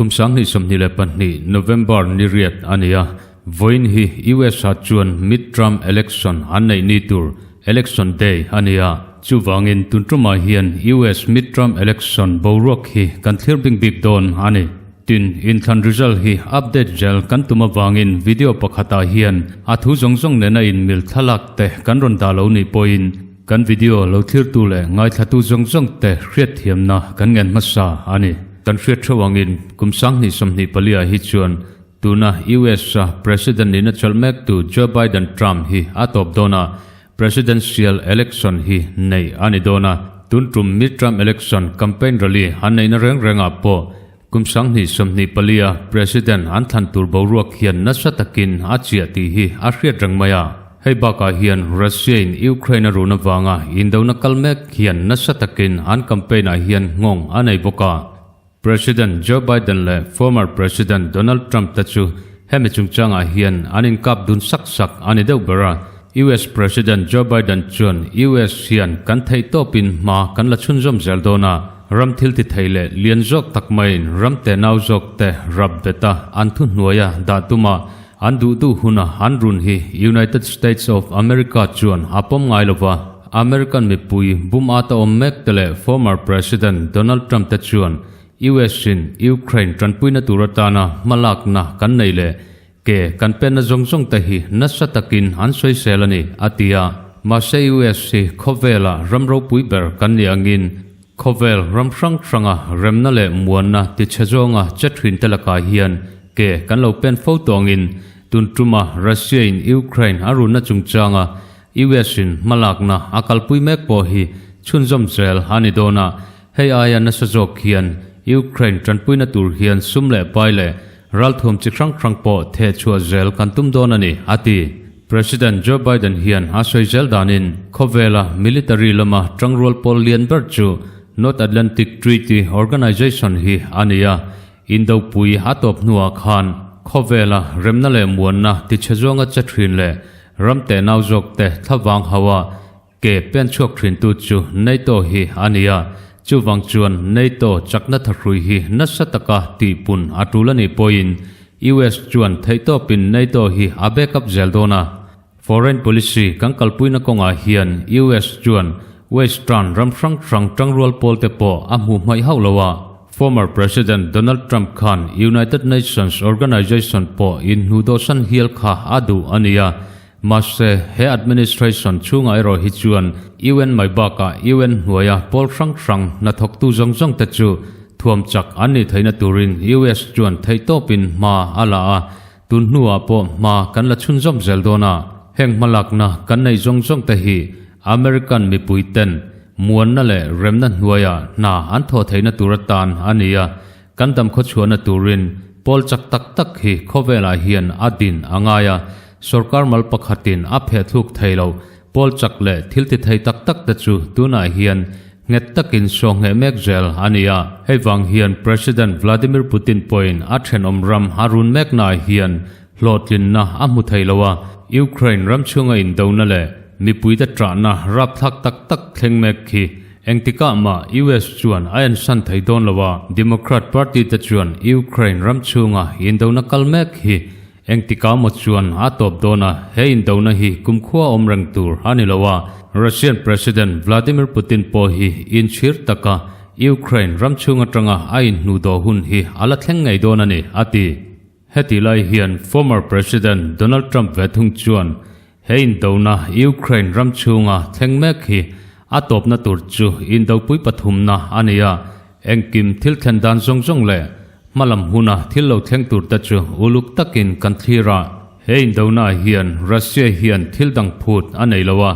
Kum 2022 November ni riat a ni a, vawiin hi US ah chuan Mid-term Election an neih ni tur, Election Day, a ni a. Chuvangin tun tumah hian US Mid-term Election boruak hi kan thlir bing bik dawn a ni. Tin, inthlan result hi update zel kan tum avangin video pakhatah hian a thu zawng zawng nena inmil thlalak te kan rawn dah lo nih pawhin kan video lo thlirtu leh ngaithlatu zawng zawng te hriatthiamna kan ngen hmasa a ni. Kan hriat theuh angin kum 2024 ah hi chuan tuna US a President nihna chalh mektu Joe Biden term hi a tawp dawn a, Presidential Election hi neih a ni dawn a, tun tum Midterm Election campaign rally an neihna reng rengah pawh kum 2024 a President an thlan tur boruak hian nasa takin a chiah tih hi a hriat reng mai a. Hei bakah hian Russia in Ukraine a run avanga indona kal mek hian nasa takin an campaign ah hian nghawng a nei bawk a. President Joe Biden leh former President Donald Trump te chu hemi chungchangah hian an inkap dun sak sak a ni deuh ber a. US President Joe Biden chuan US hian kan theih tawpin hma kan la chhunzawm zel dawn a, ram thil ti thei leh lian zawk tak maiin ram tenau zawk te rap bet a an thuhnuaia dah tuma An duh duh huna an run hi United States of America chuan a pawm ngai lo va, American mipui bum ata awm mek te leh former President Donald Trump te chuan US in Ukraine tanpuina tur atana hmalakna kan nei leh ke kan penna zawng zawng te hi nasa takin an sawisel a ni, a ti a. Mahse US hi khawvela ram ropui ber kan nih angin khawvel ram hrang hranga remna leh muanna tichhe zawnga che thin te lakah hian Ke kan lo pen fo tawngin tun tuma Russia in Ukraine a runna chungchanga US in hmalakna a kalpui mek pawh hi chhunzawm zel a ni dawn a, hei aia nasa zawk hian Ukraine tanpuina tur hian sum leh pai leh ralthuam chi hrang hrang pawh thehchhuah zel kan tum dawn a ni, a ti. President Joe Biden hian a sawi zel danin khawvela military lama tangrual pawl lian ber chu North Atlantic Treaty Organization hi a ni a, Indopui a tawp hnuah khan khawvela remna leh muanna tichhe zawnga che thin leh ram tehnau zawkte thlavang hauha ke pen chhuak thintu chu NATO hi a ni a, chuvang chuan NATO chakna thahrui hi nasa taka tihpun a tul a nih pawhin US chuan theihtawpin NATO hi a backup zel dawn a. Foreign policy kan kalpuina kawngah hian US chuan Western ram hrang hrang tangrual pawlte pawh a hmuh hmaih hauh lo a. Former President Donald Trump khan United Nations Organization pawh inhnuhdawhsan hial kha a duh a ni a. Mahse, he administration chhungah erawh hi chuan UN mai bakah UN hnuaia pawl hrang hrang hnathawktu zawng zawng te chu thuam chak an nih theihna turin US chuan theihtawpin hma a la a. Tun hnuah pawh hma kan la chhunzawm zel dawn a, heng hmalakna kan neih zawng zawng te hi American mipui ten muanna leh remna hnuaiah hna an thawh theihna tur atan a ni a, kan dam khawchhuahna turin pawl chak tak tak hi khawvelah hian a din a ngai a, sorkar mal pakhatin a phehthluk thei lo pawl chak leh thil ti thei tak tak te chu tunah hian Nghet takin sawngheh mek zel a ni a, hei vang hian President Vladimir Putin pawhin a thenawm ram a run meknaah hian hlawhtlinna a hmu thei lo a, Ukraine ram chhunga indona leh mipuite ṭahna rapthlak tak tak thleng mek khi engtikah mah US chuan a ensan thei dawn lo a, Democrat Party te chuan Ukraine ram chhunga indona kal mek hi Engtikah maw chuan a tawp dawn a, he indona hi kumkhua awm reng tur a ni lo a, Russian President Vladimir Putin pawh hi inchhir taka Ukraine ram chhung atanga a inhnuhdawh hun hi a la thleng ngei dawn a ni, a ti. Hetih lai hian former President Donald Trump ve thung chuan he indona Ukraine ram chhunga thleng mek hi a tawpna tur chu indopui pathumna a ni a, engkim thil thlen dan zawng zawng leh Hmalam huna thil lo thleng tur te chu uluk takin kan thlir a, he indonaah hian Russia hian thil dang phut a nei lo a,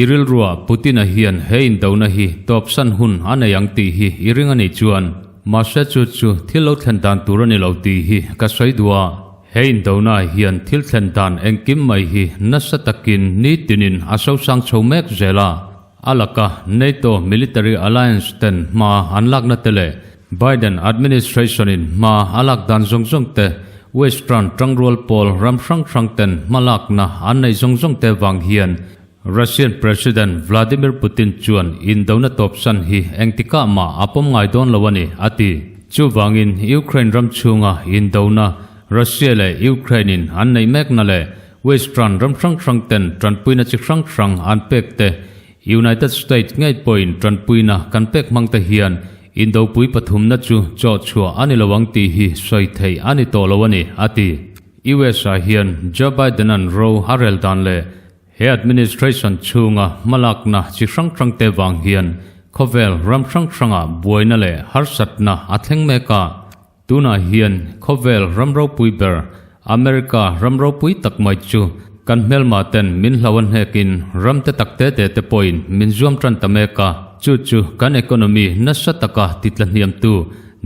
i rilruah Putin-a hian he indona hi tawpsan hun a nei ang tih hi i ring a nih chuan mahse chu chu thil lo thlen dan tur a ni lo tih hi ka sawi duh a, he indonaah hian thil thlen dan engkim mai hi nasa takin nitinin a sosang chho mek zel a. A laka NATO military alliance ten hma an lakna te leh Biden administration in hma a lak dan zawng zawng te, Western tangrual pawl ram hrang hrang ten hma lakna an nei zawng zawng te vang hian Russian President Vladimir Putin chuan indona tawpsan hi engtikah mah a pawm ngai dawn lo a ni, a ti. Chuvangin Ukraine ram chhunga indona Russia leh Ukraine in an neih mekna leh Western ram hrang hrang ten tanpuina chi hrang hrang an pek te, United States ngei pawhin tanpuina kan pek hmang te hian indopui pathumna chu chawh chhuah a ni lo ang tih hi sawi theih a ni tawh lo a ni, a ti. US ah hian Joe Biden-a'n ro a rel dan leh He administration chhunga hmalakna chi hrang hrangte vang hian khawvel ram hrang hrangah buaina leh harsatna a thleng mek a. Tunah hian khawvel ram ropui ber, America ram ropui tak mai chu kan hmelma ten min hlo a hnekin ram te tak te te te pawhin min zuam tan ta mek a. Chu chu kan economy nasa taka titla hniamtu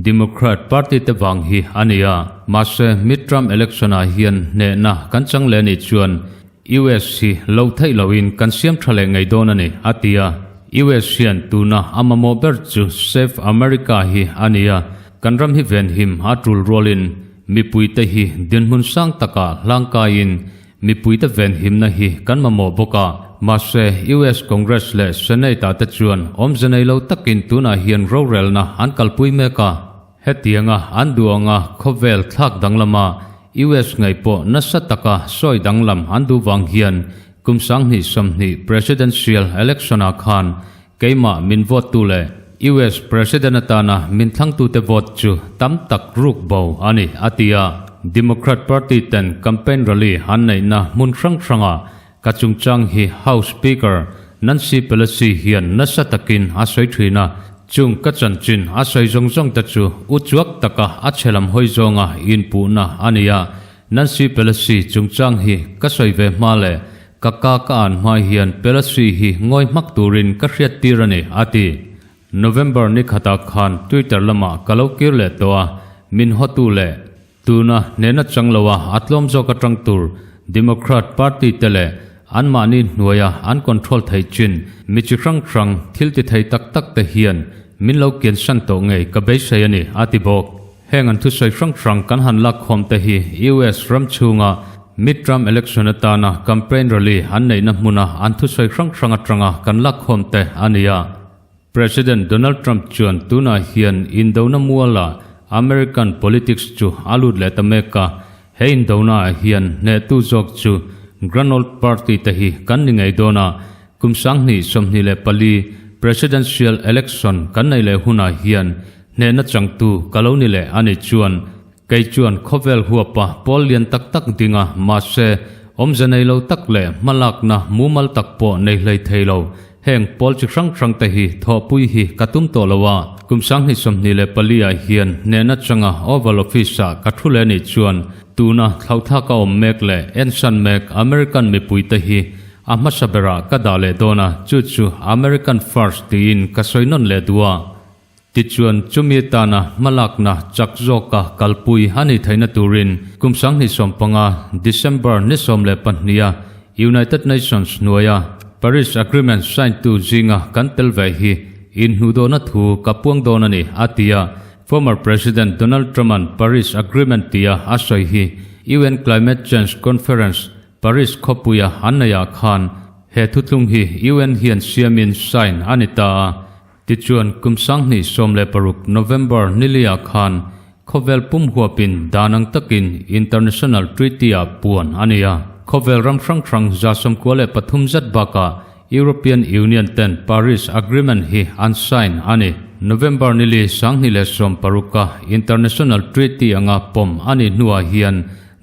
Democrat party te vang hi a ni a. Mahse midterm election ah hian hnehna kan chang leh anih chuan US hi lo theih loin kan siam tha leh ngei dawn a ni, a ti a. US hian tuna a mamawh ber chu Save America hi a ni a, kan ram hi venhim a tul rualin mipuite hi dinhmun sang takah hlangkaiin mipuite venhimna hi kan mamawh bawk a. Mahse, US Congress leh Senate-ah te chuan awmze nei lo takin tunah hian rorelna an kalpui mek a. Hetianga an duh anga khawvel thlak danglama US ngaih pawh nasa taka sawi danglam an duh vang hian kum 2020 Presidential Election-ah khan keimah min vote-tu leh US President atana min thlangtute vote chu tam tak ruk bo a ni, a ti a. Democrat Party ten campaign rally an neihna hmun hrang hrangah Ka chungchang hi House Speaker Nancy Pelosi hian nasa takin a sawi thin a, chung ka chanchin a sawi zawng zawng te chu uchuak taka a chhe lam hawi zawnga inpuhna a ni a. Nancy Pelosi chungchang hi ka sawi ve hma leh ka ka ka an hma hian Pelosi hi ngawi hmak turin ka hriat tir a ni, a ti. November ni khatah khan Twitter lamah ka lo kir leh tawh a, min hawtu leh Tuna hnehna chang loa a tlawm zawk atang tur Democrat Party te leh anmahni hnuaia an control thei chin mi chi hrang hrang thil ti thei tak tak te hian min lo kiansan tawh ngei ka beisei a ni, a ti bawk. Heng an thusawi hrang hrang kan han lakkhawm te hi US ram chhunga midterm election atana campaign rally an neihna hmuna an thusawi hrang hrang atanga kan lakkhawm te a ni a. President Donald Trump chuan tunah hian indona mualah American politics chu a lut leh ta mek a, he indonaah hian hnehtu zawk chu Grand Old Party te hi kan ni ngei dawn a, kum 2024 Presidential Election kan neih leh hunah hian hnehna changtu ka lo ni leh a nih chuan Kei chuan khawvel huapa pawl lian tak tak ding a, mahse, awmze nei lo tak leh hmalakna mumal tak pawh nei hlei thei lo. Heng pawl chi hrang hrang te hi thawhpui hi ka tum tawh lo a. Kum 2024 ah hian hnehna changa Oval Office ah ka thu leh nih chuan tuna thlauhthlak a awm mek leh ensan mek American mipui te hi a hmasa berah ka dah leh dawn a, chu chu American First tiin ka sawi nawn leh duh a. Tichuan, chumi atana hmalakna chak zawka kalpui a nih theihna turin kum 2015 December ni 12 a United Nations hnuaia Paris Agreement sign-tu zinga kan tel ve hi inhnuhdawhna thu ka puang dawn a ni, a ti a. Former President Donald Trump-a'n Paris Agreement tia a sawi hi UN Climate Change Conference, Paris khawpuia an neihah khan he thutlung hi UN hian siamin sign a ni ta a. Tichuan, kum 2016 November nilia khan khawvel pum huapin dan ang takin International Treaty-ah puan a ni a. Khawvel ram hrang hrang 93 zet bakah European Union ten Paris Agreement hi an sign a ni. November nili 2016-a International Treaty anga pawm a nih hnuah hian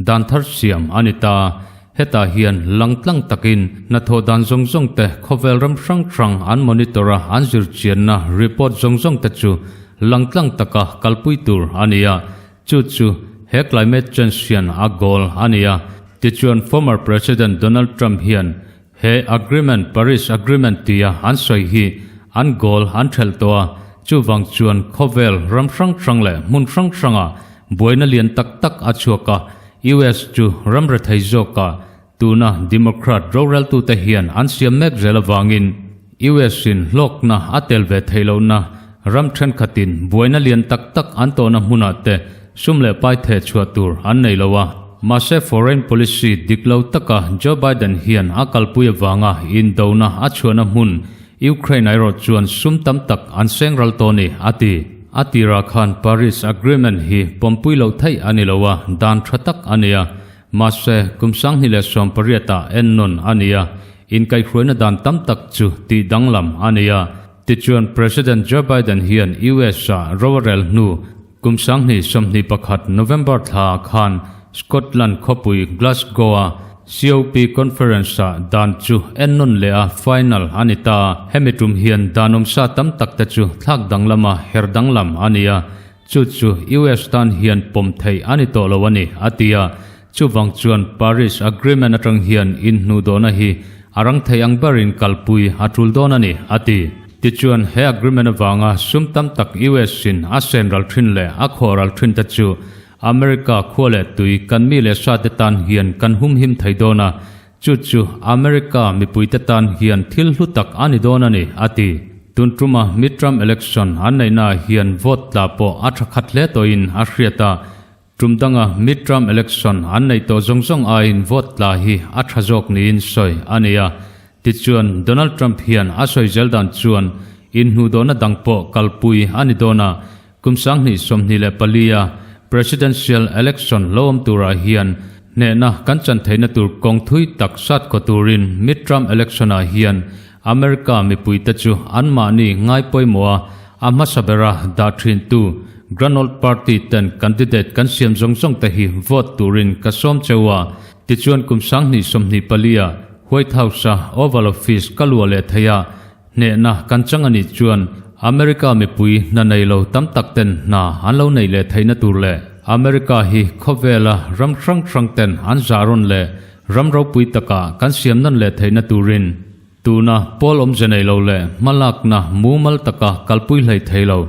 dan thar siam a ni ta. Hetah hian langtlang takin hnathawh dan zawng zawng te khawvel ram hrang hrang an monitor a, an zirchianna report zawng zawng te chu langtlang taka kalpui tur a ni a, chu chu he climate change hian a goal a ni a. Tichuan former President Donald Trump hian he agreement Paris Agreement tia an sawi hi an goal an thelh tawh a, chuvang chuan khawvel ram hrang hrang leh hmun hrang hrangah buaina lian tak tak a chhuak a, US chu ram rethei zawkah tuna Democrat roreltute hian an siam mek zel avangin US in hlawkna a tel ve theih lohna ram thenkhatin buaina lian tak tak an tawhna hmunah te sum leh pai theh chhuah tur an nei lo a. Mahse foreign policy dik lo taka Joe Biden hian a kalpui avanga indona a chhuahna hmun Ukraine erawh chuan sum tam tak an seng ral tawh a ni, a ti. A tirah khan Paris Agreement hi pawmpui loh theih a ni lo a, dan tha tak a ni a. Mahse, kum 2018 ah ennawn a ni a, inkaihhruaina dan tam tak chu tih danglam a ni a. Tichuan, President Joe Biden hian US ah ro a rel hnu kum 2021 November thla ah khan Scotland khawpui Glasgow a COP conference ah dan chu ennawn leh a final a ni ta. Hemi tum hian dan awmsa tam tak te chu thlak danglama her danglam a ni a, chu chu US tan hian pawm theih a ni tawh lo a ni, a ti a. Chuvang chuan Paris Agreement atang hian inhnuhdawhna hi a rang thei ang berin kalpui a tul dawn a ni, a ti. Tichuan he agreement avanga sum tam tak US in a sen ral thin leh a khawh ral thin te chu America khua leh tui kan mi leh sa te tan hian kan humhim thei dawn a, chu chu America mipui te tan hian thil hlu tak a ni dawn a ni, a ti. Tun tuma midterm election an neihnaah hian vote tla pawh a tha khat hle tawhin a hriat a, Tum danga midterm election an neih tawh zawng zawng aiin vote tla hi a tha zawk niin sawi a ni a. Tichuan, Donald Trump hian a sawi zel dan chuan inhnuhdawhna dang pawh kalpui a ni dawn a, kum 2024 a presidential election lo awm turah hian hnehna kan chan theihna tur kawng thui tak sat khaw turin midterm election ah hian America mipuite chu anmahni ngai pawimawh a, a hmasa bera dah thintu Grand Old Party ten candidate kan siam zawng zawng te hi vote turin ka sawm cheu a, tichuan kum 2024 ah White House a Oval Office ka luah leh thei a, hnehna kan chang a nih chuan America mipui hna nei lo tam tak ten hna an lo neih leh theihna tur leh America hi khawvela ram hrang hrang ten an zah rawn leh Ram ropui takah kan siam nawn leh theihna turin tuna pawl awmze nei lo leh hmalakna mumal taka kalpui hlei thei lo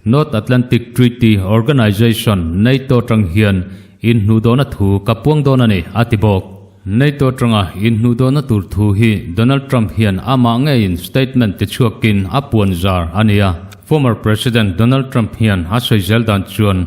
North Atlantic Treaty Organization, NATO, tang hian inhnuhdawhna thu ka puang dawn a ni, a ti bawk. NATO tanga inhnuhdawhna tur thu hi Donald Trump hian amah ngeiin statement tichhuakin a puan zar a ni a. Former President Donald Trump hian a sawi zel dan chuan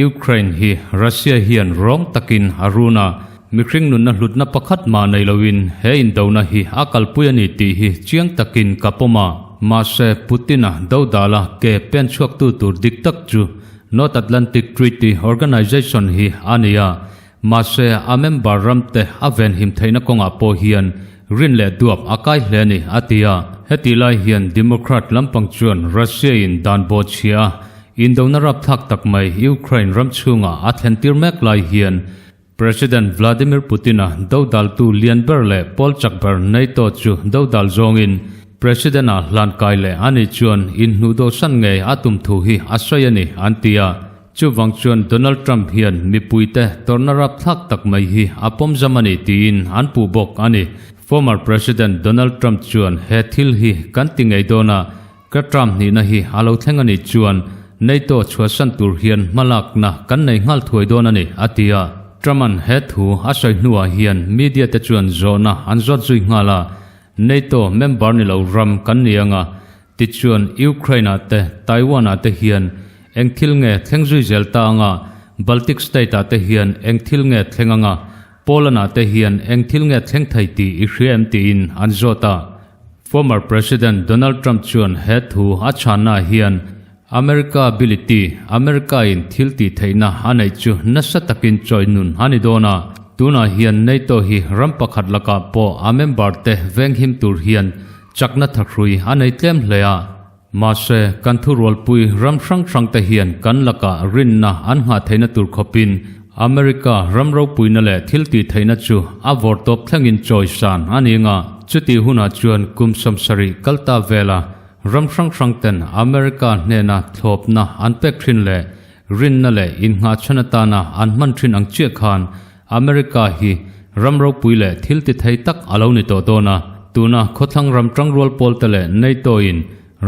Ukraine hi Russia hian rawng takin a run a, mihring nunna hlutna pakhat mah nei loin he indona hi a kalpui a ni tih hi chiang takin ka pawm a. Mahse, Putin-a dodala ke pen chhuaktu tur dik tak chu North Atlantic Treaty Organization hi a ni a, mahse a member ramte a venhim theihna kawngah pawh hian rin leh duap a kai hle a ni, a ti a. Hetih lai hian Democrat lampang chuan Russia-in dan bawhchhia a Indona rapthlak tak mai Ukraine ram chhungah a thlentir mek lai hian President Vladimir Putin-a dodaltu lian ber leh pawl chak ber NATO chu dodal zawngin President-a hlan kai leh ani chuan inhnuhdawhsan ngei a tum thu hi a sawi a ni an ti a. Chuvang chuan Donald Trump hian mipuite tawrhna rapthlak tak mai hi a pawm zam a ni tiin an puh bawk a ni. Former President Donald Trump chuan he thil hi kan ti ngei dawn a, Ka term hnihna hi a lo thleng a nih chuan NATO chhuahsan tur hian hmalakna kan nei nghal thuai dawn a ni, a ti a. Trump-a'n he thu a sawi hnuah hian media te chuan zawhna an zawt zui nghal a, NATO member ni lo ram kan ni ang a, tichuan Ukraine-ah te Taiwan-ah te hian eng thil nge thleng zui zel ta ang a, Baltic state-ah te hian eng thil nge thleng ang a, Poland-ah te hian eng thil nge thleng thei tih i hria em tiin an zawt a. Former President Donald Trump chuan he thu a chhannaah hian America ability, America-in thil tih theihna a neih chu nasa takin chawi nun a ni dawn a, tunah hian NATO hi ram pakhat lakah pawh a member te venghim tur hian chakna thahrui a nei tlem hle a. Mahse, kan thurualpui ram hrang hrang te hian kan lakah rinna an nghah theihna tur khawpin America ram ropuina leh thil tih theihna chu a vawr tawp thlengin chawisan a ni nga. Chutih hunah chuan kum 70 kal ta vela ram hrang hrang ten America hnena thlawpna an pek thin leh rinna leh innghahchhan atana an hman thin ang chiah khan America hi ram ropui leh thil ti thei tak a lo ni tawh dawn a, tuna khawthlang ram tangrual pawlte leh NATO-in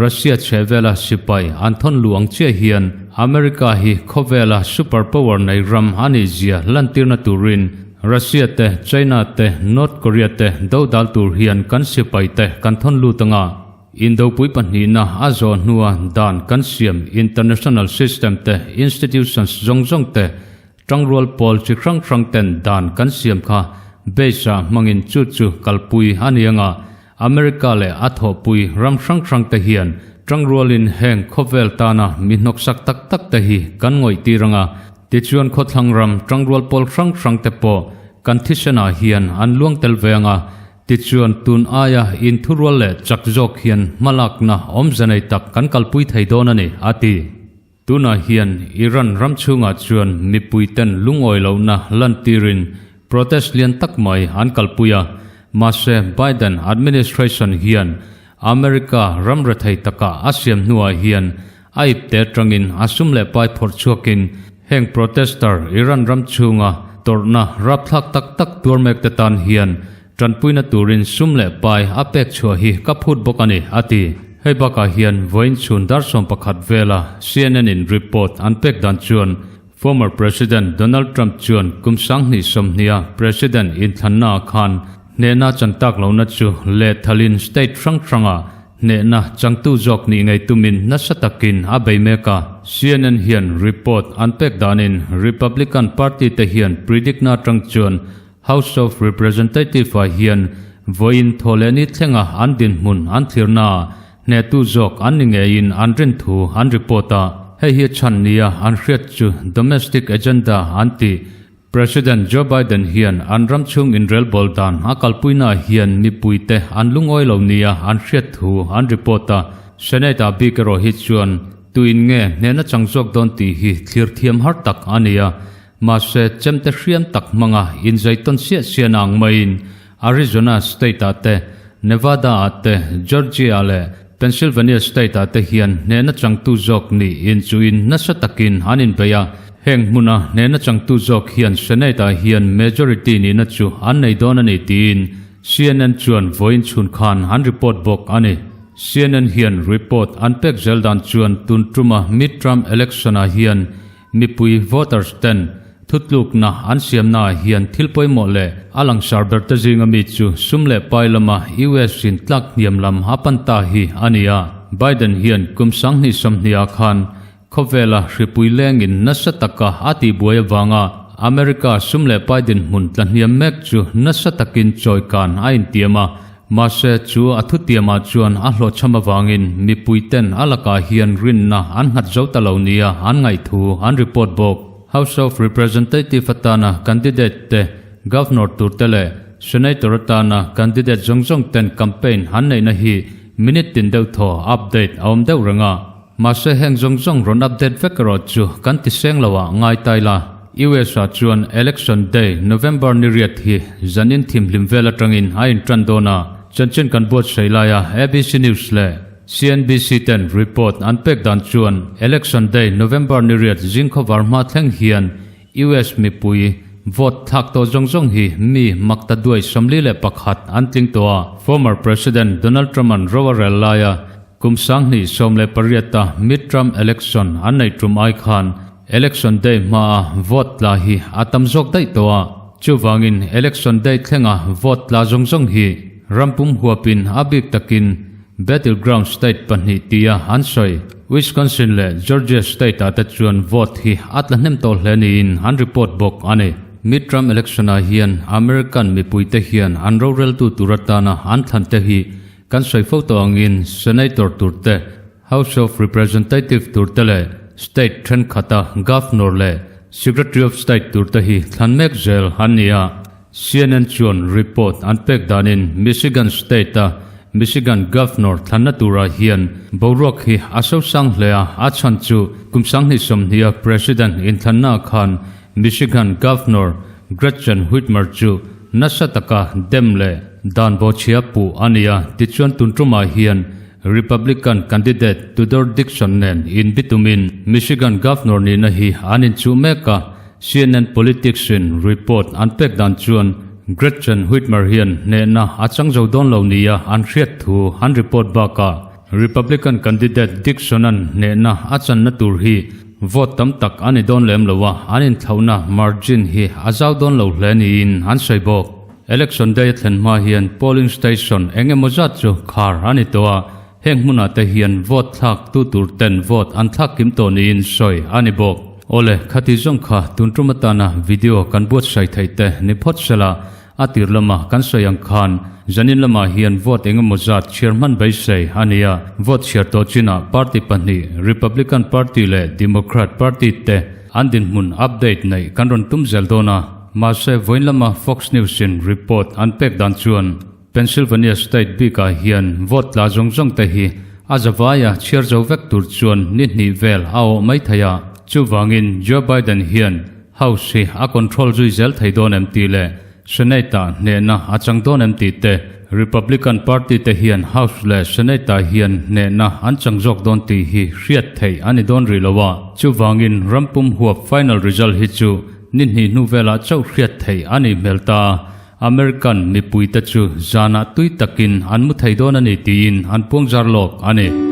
Russia chhehvela sipai an thawn luh ang chiah hian America hi khawvela super power nei ram a nih zia lantirna turin Russia te, China te, North Korea te dodal tur hian kan sipai te kan thawn lut anga Indopui pahnihna a zawh hnua dan kan siam international system te, institutions zawng zawng te Tangrual pawl chi hrang hrang ten dan kan siam kha base ah hmangin chu chu kalpui a ni anga America leh a thawhpui ram hrang hrang te hian Tangrualin heng khawvel tana mi hnawksak tak tak te hi kan ngawih tir anga, tichuan khawthlang ram tangrual pawl hrang hrang te pawh kan thisenah hian an luang tel ve anga, tichuan tun aia inthurual leh chak zawk hian hmalakna awmze nei tak kan kalpui thei dawn a ni, a ti. Tunah hian Iran ram chhungah chuan mipuiten lungawi lohna lantirin protest lian tak mai an kalpui a, mahse Biden administration hian America ram rethei taka a siam hnuah hian a ipte atangin a sum leh pai phawrh chhuakin heng protester Iran ram chhunga tawrhna rapthlak tak tak tuar mekte tan hian Tanpuina turin sum leh pai a pek chhuah hi ka phut bawk a ni, a ti. Hei bakah hian vawiin chhun dar 11 vela CNN in report an pek dan chuan former President Donald Trump chuan kum 2020 a President inthlanna ah khan hnehna chan tak lohna chu lehthalin state hrang hrangah hnehna changtu zawk nih ngei tumin nasa takin a bei mek a. CNN hian report an pek danin Republican Party te hian predict na atang chuan House of Representative ah hian vawiin thawhlehni thlenga an dinhmun an thlirna ah hnehtu zawk an ni ngeiin an rin thu an report a. Hei hi chhan nia an hriat chu domestic agenda an ti. President Joe Biden hian an ram chhung inrelbawl dan a kalpuina ah hian mipuite an lungawi lo nia an hriat thu an report a. Senate ah bik erawh hi chuan tuin nge hnehna chang zawk dawn tih hi thlir thiam har tak a ni a. Mahse, chemte hriam tak hmanga inzai tawn siah siah na ang maiin Arizona state-ah te, Nevada-ah te, Georgia-ah leh Pennsylvania state-ah te hian hnehna changtu zawk nih inchuhin nasa takin an inbei a. Heng hmuna hnehna changtu zawk hian Senate-ah hian majority nihna chu an nei dawn a ni tiin CNN chuan vawiin chhun khan an report bawk a ni. CNN hian report an pek zel dan chuan tun tuma midterm election-ah hian Mipui, voters, ten thutlukna an siamnaah hian thil pawimawh leh a langsar berte zinga mi chu sum leh pai lama US in tlak hniam lam a pan ta hi a ni a. Biden hian kum 2020 ah khan khawvela hripui lengin nasa taka a tihbuai avanga America sum leh pai dinhmun tla hniam mek chu nasa takin chawikan a intiam a. Mahse, chu a thutiamah chuan a hlawhchham avangin mipuiten a lakah hian rinna an nghat zo ta lo nia an ngaihthu an report bawk. House of Representative atana candidate te, Governor turte leh Senator atana candidate zawng zawng ten campaign an neihna hi minute tin deuh thaw update a awm deuh reng a. Mahse heng zawng zawng rawn update vek erawh chu kan ti seng lo ah ngai tai la. US ah chuan Election Day, November ni riat hi zanin thimhlim vel atangin a intan dawn a, chanchin kan buatsaih laia ABC News leh CNBC ten report an pek dan chuan Election Day, November ni riat zingkhawvar hma thleng hian US mipui vote thlak tawh zawng zawng hi mi makta duai 41 an tling tawh a. Former President Donald Trump-a'n ro a rel laia Kum 2018 a midterm election an neih tum ai khan election day hmaa vote tla hi a tam zawk daih tawh a, chuvangin election day thlenga vote tla zawng zawng hi rampum huapin a bik takin battleground state pahnih tia an sawi. Wisconsin leh Georgia state ah te chuan vote hi a tla hnem tawh hle niin an report bawk a ni. Midterm election ah hian American mipuite hian an roreltu tur atana an thlan te hi Kan sawi fo tawh angin Senator tur te, House of Representative tur te leh State thenkhat a Governor leh Secretary of State tur te hi thlan mek zel an ni a. CNN chuan report an pek danin Michigan State a Michigan Governor thlanna turah hian boruak hi a sosang hle a, a chhan chu kum 2020 a President inthlanna khan Michigan Governor Gretchen Whitmer chu nasa taka dem leh dan bawchhia puh a ni a, tichuan tun tumah hian Republican candidate Tudor Dixon nen inbitumin Michigan Governor nihna hi an inchuh mek a, CNN Politics in report an pek dan chuan Gretchen Whitmer hian hnehna a chang zo dawn lo nia an hriat thu an report bakah Republican candidate Dixon-a'n hnehna a channa tur hi vote tam tak a ni dawn lem lo a, an inthlauhna margin hi a zau dawn lo hle niin an sawi bawk. Election day a thlen hma hian polling station eng emaw zat chu khar a ni tawh a, heng hmunah te hian vote thlak tu tur ten vote an thlak kim tawh niin sawi a ni bawk. Awle, khati zawng kha tun tum atana video kan buatsaih theih te ni phawt sela. A tir lama kan sawi ang khan zanin lamah hian vote engemaw zat chhiar hman beisei a ni a. Vote chhiar tawh chinah party pahnih, Republican Party leh Democrat Party te an dinhmun update neih kan rawn tum zel dawn a. Mahse, vawiin lama Fox News-in report an pek dan chuan Pennsylvania state bikah hian vote tla zawng zawng te hi a zavaia chhiar zo vek tur chuan ni hnih vel a awh mai thei a. Chuvangin Joe Biden hian House hi a control zui zel thei dawn em tih leh Senate-ah hnehna a chang dawn em tih te, Republican Party te hian House leh Senate-ah hian hnehna an chang zawk dawn tih hi hriat theih a ni dawn rih lo a. Chuvangin rampum huap final result hi chu ni hnih hnu velah chauh hriat theih a nih hmel ta a. American mipuite chu zanah tui takin an mu thei dawn a ni tiin an puangzar lawk a ni.